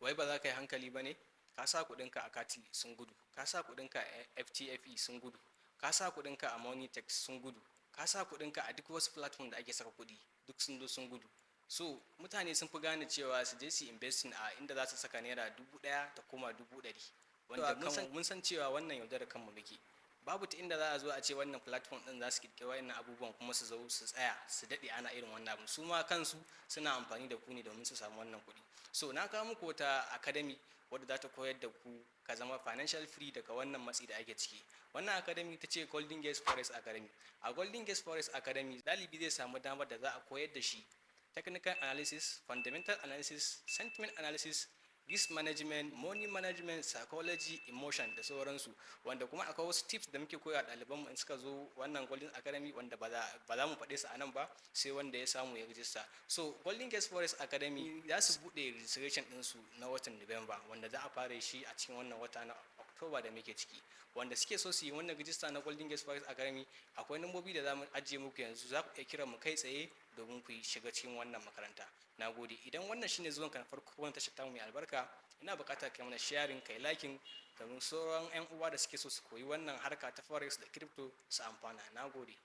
Wai ba za ka yi hankali ba ne? Ka sa kuɗinka a Kati sun gudu, ka sa kuɗinka a FTFE sun gudu, ka sa kuɗinka a Moneytex sun gudu, ka sa kuɗinka a duk wasu platform da ake saka kuɗi, duk sun zo sun gudu. So mutane sun fi gane cewa su je su investing a inda za su saka ₦1,000 ta koma 100,000, wanda mun san cewa wannan yaudarar kanmu muke. Babu ta inda za a zo a ce wannan platform din za su kirkiri wayannan abubuwan kuma su zo su tsaya su daɗe ana irin wannan abun. Su ma kansu suna amfani da ku ne domin su samu wannan kuɗi. So na kawo muku wata academy wadda za ta koyar da ku ka zama financial free daga wannan matsi da ake ciki. Wannan academy ta ce Golden Gate Forex Academy. A Golden Gate Forex Academy, ɗalibi zai samu damar da za a koyar da shi technical analysis, fundamental analysis, sentiment analysis, risk management, money management, psychology, emotion da sauransu, wanda kuma akwai wasu tips da muke koya ɗalibanmu in suka zo wannan Golden Academy, wanda ba za mu faɗe su a nan ba sai wanda ya samu ya rijista. So Golden Gate Forex Academy za su buɗe registration ɗinsu na watan November, wanda za a fara shi a cikin wannan wata na October da muke ciki. Wanda suke so su yi wannan rijista na Golden Gate Forex Academy, akwai lambobi da za mu ajiye muku yanzu, za ku iya kira mu kai tsaye domin ku shiga cikin wannan makaranta. Na gode. Idan wannan shine zuwan ka na farko wannan tashar tamu mai albarka, ina buƙatar kai mana sharing, kai liking, domin sauran 'yan uwa da suke so su koyi wannan harka ta forex da crypto su amfana. Na gode.